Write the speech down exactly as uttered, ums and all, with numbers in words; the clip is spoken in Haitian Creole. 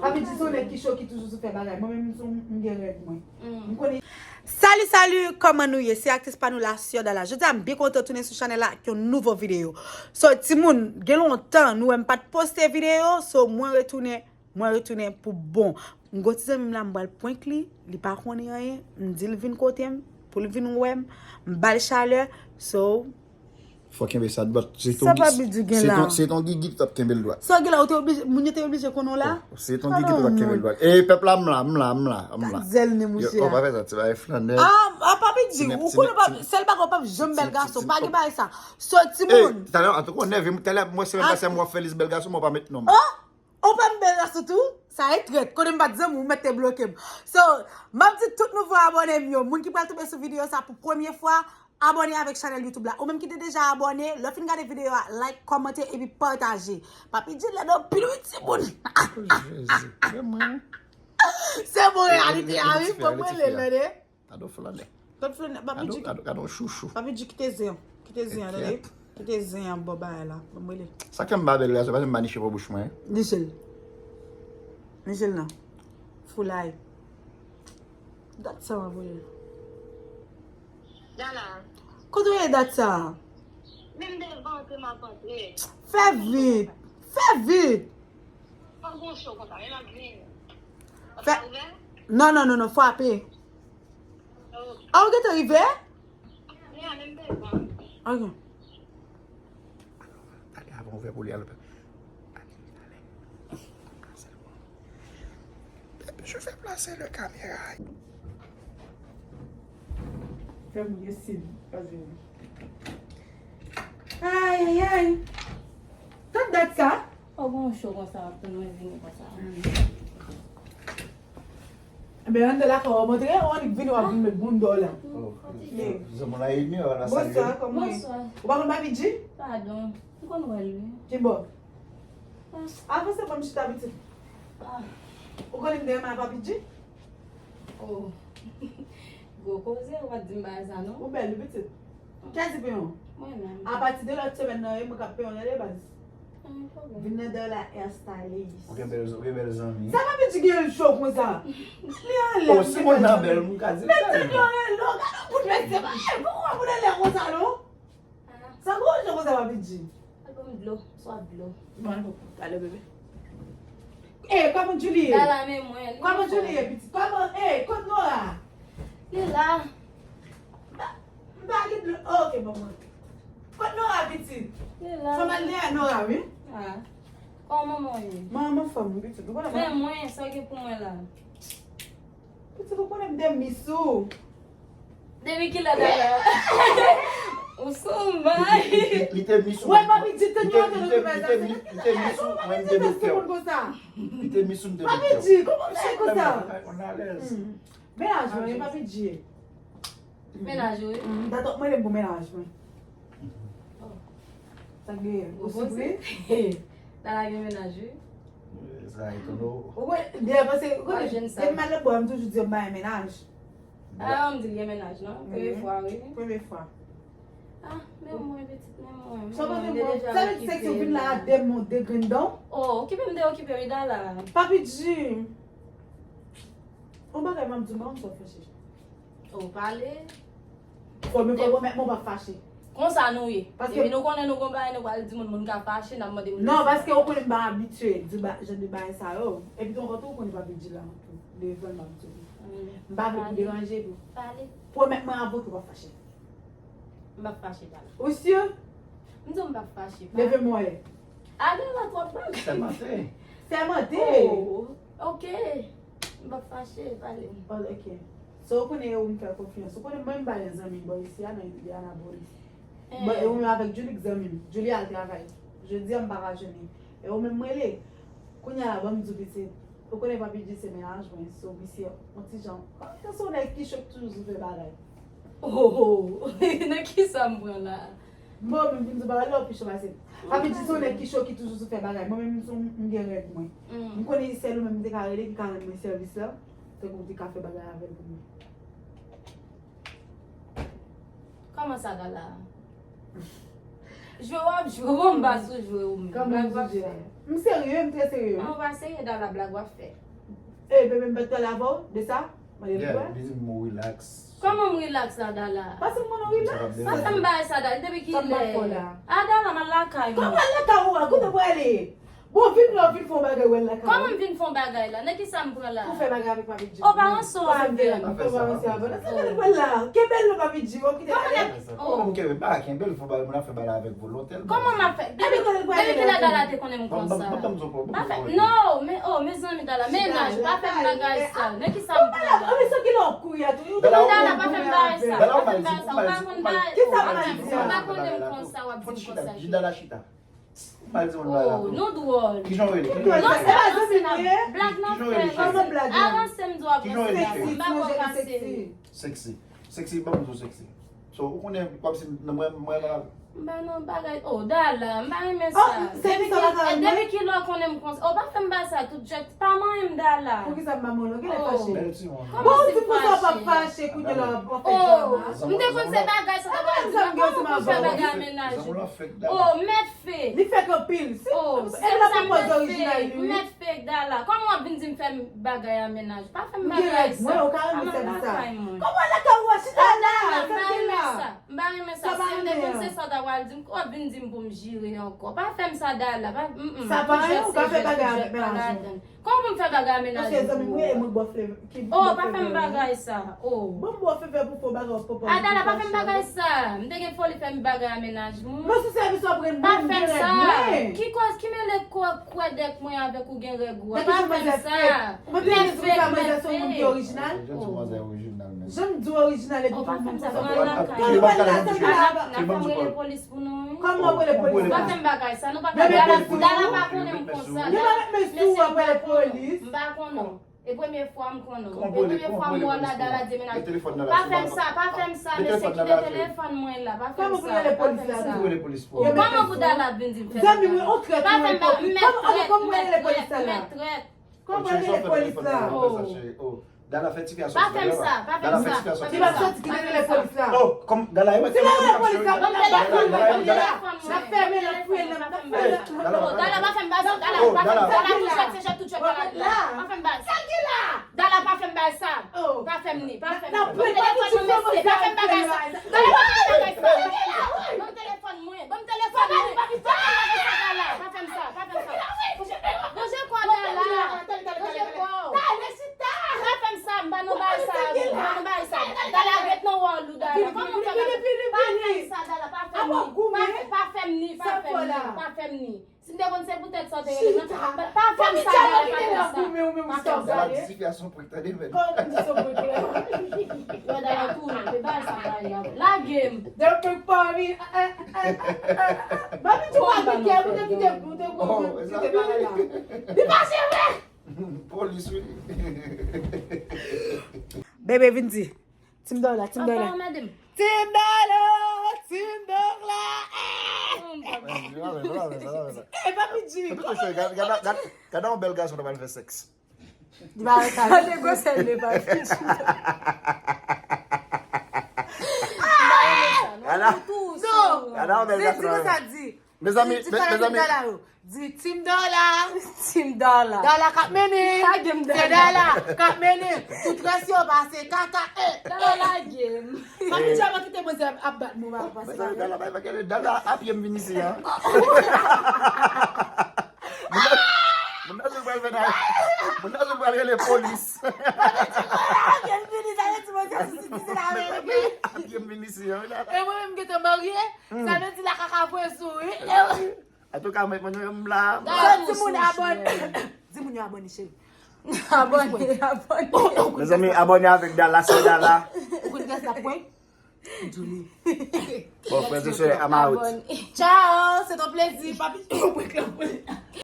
Papi di se yon nèg ki cho, ki toujou sou fè bagay. Mwen menm, m gen règ mwen. M konnen. Salut, salut, kòman nou ye? Se aktris pa nou la, Sè Dala. Jodi a, m byen kontan tounen sou chanèl la ak yon nouvo videyo. So, timoun, gen lontan nou wè m pa t poste videyo, so, mwen retounen, mwen retounen pou bon. M gon ti zanmi m la, m pral prank li, li pa konnen anyen, m di l vin kote m, pou l vin wè m, m ba l chalè, so, Fò kenbe sa dwat. Se ton, Sa pa bidou gen se la. ton, se ton gigi ki t ap kenbe l dwat. Sa gen la, ou te oblije, moun yo te oblije konnen w la? Oh, se ton gigi ki t ap kenbe l dwat. E pèp la, m la, m la, m la, m la. Kat zèl ni Yo, mouche oh, a. pa fè sa, ti bagay flannè. Ah, ah, pa bidou, Ti nèg, ou ti konnen nèg, pa, ti, sèl bagay w pa janm ti, bèl ti, gason, ti pa gen bagay sa. So, Ey, timoun. talè, antouka, w nève m, talè, mwen, semèn Ah. pase, m wè w fè lis bèl gason, mwen pa met non m. Oh! Ou pa m bèl gason tou? Sa e trèt. Konnen m pa t zanmi w, ou mèt te bloke m. So, m ap di tout nouvo abòne m yo, moun ki pral tonbe sou videyo sa pou premye fwa, abòne avèk chanèl YouTube la. Ou menm ki te deja abòne, lè w fin gade videyo a, like, kòmante epi pataje. Papi di lèd anpil wi timoun. Oh, Jezi. Men mwen. Se bon reyalite a wi, fò mwen rele lè de. Gade w flannè. Gade flannè, Papi Gade, G. Gade, gade w chouchou. Papi G, kite zen an. Kite zen an, tande. Kite zen an bò bagay la. Ban m rele. Sa ke m pa bèl la, se paske m pa niche pou bouch mwen. Niche l. Niche l non. Foulay. Dat sa w ap voye. Dala. Kote w ye dat sa? Menm devan antre m ap antre. Fè vit. Fè vit. Pa gon cho konsa, men m ap vini. Fè... Non, non, non, non, frape. Oh. Ah, ou gentan rive? Yeah, menm devan. Ok. Ale avan ouvè pou li al. Ale, ale. Plase l bon. Je vais placer le caméra. Fè m gen sid. Ay, ay, ay. Tout dat sa? Fò gon cho konsa, pou nou vini konsa. Enben, ann de la kò, montre, ou annik vini, w ap vin met bounda w la. Oh, zanmi la ennmi, w la salye. Bonswa, kòman w ye? Bonswa. Ou pa konn Papi G? Padon, m konn wè l, wi. Ki bò? Ah. Avanse, ban m chita, pitit. Ah. Ou konnen m te renmen a Papi G? Oh. Gwo koze, ou pa t di m bagay sa, non? Ou bèl, wi, pitit. Kiyès ki peye w? Mwen menm. Apati de lòt semèn nan, e mwen k ap peye w, tande, baz. Pa gen pwoblèm. Vin nan Dala Hairstylist. Ou gen bèl, ou gen bèl zanmi. Sa Papi G gen cho konsa? Li anlè. Oh, si moun nan bèl, moun ka di sa. Men tèt yo rele w, gade yon bout mesye, pa gen pou wè moun anlè konsa, non? Ah. Sa gwo cho konsa, Papi G? Al ban m dlo, m swaf dlo. Bon, al pale, bebe. Eh, kòman Julie ye? Dala, men mwen, li anfòm. Kòman Julie ye, pitit? Kòman, eh, kot Nora? Li la. M pa, m pa gen dlo. Oh, ok, bon, bon. Kot Nora, pitit? Li la. Fò m al dèyè Nora, wi. Ah. Kòman manman w ye? Manman fanm, pitit. Ou konnen mwen. Men mwen, sa w gen pou mwen la? Pitit, ou konnen m te miss ou. Depi kilè dayè? Ou sou bay. Li, li, li te miss ou. Wè, Papi G, te li te, li te, li te, li te miss ou, mwen m te doktè w. Li te miss ou, m te doktè w. Papi G, kòman w fè konsa? Mwen alèz. Mennaj mwen, Papi G. Mennaj ou, wi. M ta tòp mwen, m pou mennaj mwen. Oh. Sa k genyen? Ou sipri? Dala gen mennaj, wi. Sa etone w. Ou wè, byen, paske, ou konnen, depi m al nan bò, m toujou di yo m pa gen mennaj. Ah, m di l gen mennaj, non? Premye fwa, wi. Premye fwa. Ah, men mwen, pitit, men mwen. Sa vle di, sèks ou vin la a de moun, de grenn dan? Oh, okipe m de okipe, wi, Dala. Papi G. Yon bagay m ap di w, m pa konn sa w fache. Ou pale. Fò, men fò w remèt mwen w pa fache. Konsa nou ye. Paske depi nou konnen nou gon bagay, nou pral di moun, moun ka fache, n ap mande moun. Non, paske ou konnen m pa abitye di ba-, jan de bagay sa yo. Epi tou ankò tou, ou konnen Papi G la tou. Devan m ap di w. M pa vle pou deranje tou. Pale. Pwomèt mwen avè w ke w p ap fache. M p ap fache, Dala. Ou si? M di w m p ap fache, pale. Leve mwen. Ale la twòp bagay. Sèmante. Sèmante? Oh, ok. M p ap fache, pale. Oh, ok. So, ou konnen e ou m fè konfyans. Ou konnen mwen m pa gen zanmi bò isi a nan Indianapolis. Eh. Bon, e ou menm avèk Julie k zanmi m. Julie al travay. Jodi a m pa ka jwenn li. E ou menm m rele. Kounye a la, ban m di w pitit. Ou konnen Papi G se mennaj mwen, so misye, yon ti jan, kòm se yon nèg ki cho k toujou sou fè bagay. Oh, oh, nan kisa m pran la? Bon, m vin di w bagay la, ou pi cho pase m. Papi G se yon nèg ki cho, ki toujou sou fè bagay. Mwen menm, m se yon, m gen règ mwen. M konnen se sèl ou menm m te ka rele ki ka rann mwen sèvis la. Tankou w te ka fè bagay avè l pou mwen. Kòman sa, Dala? Jwe w ap jwe, bon, m pa sou jwe ou menm. Blag w ap fè. M serye, m trè serye. Non, ou pa serye, Dala, blag w ap fè. E, bebe, m pa t pale avè w de sa? Mande m pou wè. Li di m ou relax. Kòman m relax la, Dala? Paske m konnen w relax. Pa fè m bagay sa, Dala. Depi kilè? A, Dala, m al lakay mwen. Kòman lakay ou a? Kote w prale? Bon, vin la, vin fè yon bagay wè lakay ou. Kòman m vin fè yon bagay la? Nan kisa m pran la? Pou fè bagay avèk Papi Jim. O, pa ranse w avè m. Fè bagay avè m. Sa gade wè la. Kenbe l non, Papi Jim, ou kite l ale. Kòman m kenbe? Pa kenbe l, fè bagay, moun ap fè bagay avèk volonte l. Kòman m ap fè? Depi kilè Dala te konnen m konsa? Pa fè, non, men, o, mezanmi, Dala, mennaj, pa fè m bagay sa. Nan kisa m pran la? Dala, pa fè m bagay sa. Pa fè m bagay sa. Ou pa konn bagay. Ou pa konn m konsa, w ap di m konsa. Dala chita. Ou mal di moun bagay la tou. Nou dwòl. Kijan w rele? Non, se pa zanmi nou ye. Blag nan fè. Avanse m di w avanse. Kijan w rele? M pa wè w pase. Sexy. Sexy, ban m di w sexy. So, ou konnen, kòmsi nan mwen, mwen la. M ba nou bagay. O, Dala, m pa renmen sa. Depi kilè w konnen m konsa? O, pa fè m bagay sa tout jèt. Pa manyen m, Dala. Poukisa m pa manyen w? Genlè fache. Bèl ti moun. Bon, ti moun sa pa fache, kounye la w ap fè drama. M te konn se bagay sa w t ap di. Kòman pou fè bagay a mennaj ou? O, mèt fe. Li fèk anpil. Si, e la pa pòz orijinal li, wi. Mèt fe, Dala. Kòman w ap vin di m fè m bagay a mennaj? Pa fè m bagay sa. Mwen, ou ka renmen sèvis sa. Kòman lakay ou a chita la? Sa m te la. M pa renmen sa. Si m te konn se sa w ta pral di m, w ap vin di m pou m jire ankò. Pa fè m sa, Dala. Pa, mm, mm. Sa pa anyen, ou ka fè bagay avèk mennaj ou. Kòman pou m fè bagay a mennaj ou? Paske zanmi m, wi, e mwen bò flè ki bò flè. O, pa fè m bagay sa. O. Bon, bò flè pou fè bagay, ou poko. A, Dala, pa fè m bagay sa. M te gen foli fè m bagay a mennaj mwen. Mwen sou sèvis w ap rann mwen, m gen règ mwen. Pa fè m sa. Ki kòz, ki mele kwèdèk mwen avèk ou gen règ ou a? Pa fè m sa. Mwen te di sa, mwen se yon moun ki orijinal. Jan m di w orijinal epi tout moun konsa. Kòman w rele polis pou nou, wi? Kòman w rele polis la? Pa fè m bagay sa, nou pa fè bagay sa. Dala pa konnen m konsa. Li pa met men sou w ap rele polis. M pa konnen w. E premye fwa m konnen w. E premye fwa m wè w la, Dala demenaje. Pa fè m sa, pa fè m sa, mesye, kite telefòn mwen la. Pa fè m sa, pa fè m sa. Kòman pou Dala vin di m fè sa? Zanmi mwen, on trèt, on trèt. Pa fè m bagay, m mèt trèt, m mèt trèt. Kòman w rele polis la? Dala fè ti gason. Pa fè m sa, pa fè m sa. Ti pa soti ki te rele polis la. Oh, kòm Dala e wè. Ti pa rele polis la. Ban m telefòn mwen, ban m telefòn mwen. N ap fèmen, n ap fouye, n ap fouye. Oh, Dala pa fè m bagay sa, Dala pa fè m sa. Dala tou jwèt, se jwèt tou jwèt. Pa fè m bagay sa. Dala pa fè m bagay sa. Pa fè m ni, pa fè m ni. Ban m telefòn mwen, mesye, pa fè m bagay sa. Dala pa fè m bagay sa. Ban m telefòn mwen, ban m telefòn mwen. Pa fè m bagay sa, Dala. Pa fè m sa, pa fè m sa. Bouche kò Dala. Bouche kò. Pa fè m sa, m pa nan bagay sa, m pa nan bagay sa. Dala ret nan wòl ou, Dala. Kòman w fè bagay? Pa fè m sa, Dala, pa fè m ni. Pa, pa fè m ni, pa fè m ni, pa fè m ni. Si m te konn se poutèt sa w te rele m nan, pa, pa fè m sa, Dala, pa fè m sa. Pa fè m sa. Dala di ti fi a se yon prank, tande, men. Kòman pou di se yon prank la? Yo, Dala tounen, se bagay sa, Dala. Lage m. Depi pa mi, eh, eh, eh, eh, eh. Mami, tou pa gen kè, ou te kite, ou te, ou te, ou te bagay la. Li pa jere. Polis, wi. Bebe, vin di. Team Dorla, Team Dorla. Ankò, madam. Team Dorla, Team Dorla. Eh, Papi Jimmy. Gade, gade, gade, gade yon bèl gason nan pral fè sèks. Li pa wè sa. Gade gwosè li, Papi Jimmy. Gade yon bèl gason nan pral fè sèks. Mezanmi, mezanmi. Di Team Dorla. Team Dorla. Dorla k ap mennen. Lage m, Dorla. Se Dorla k ap mennen. Tout rès yo pase kaka. Eh, Dorla lage m. Papi Jimmy kite manzè ap bat nou, pa pase. Mezanmi, Dorla, pa gade, Dorla apye m vin isi a. Moun nan, moun nan sou pral fè nan, moun nan sou pral rele polis. Papi Jimmy, lage m vini, sa vle di manzè sou sisi la, men. Apye m vin isi a. E mwen menm gentan marye. Sa vle di la kaka voye sou, wi. Antouka, mwen, mwen, mwen la. Sa, di moun abòne. Di moun yo abòne, cheri. Abòne, abòne. Mezanmi, abòne avèk Dala, sè Dala. Ou konn kiyès l ap pran? Julie. Bon, frè e sè, I'm out. Ciao, c'est un plaisir, papi.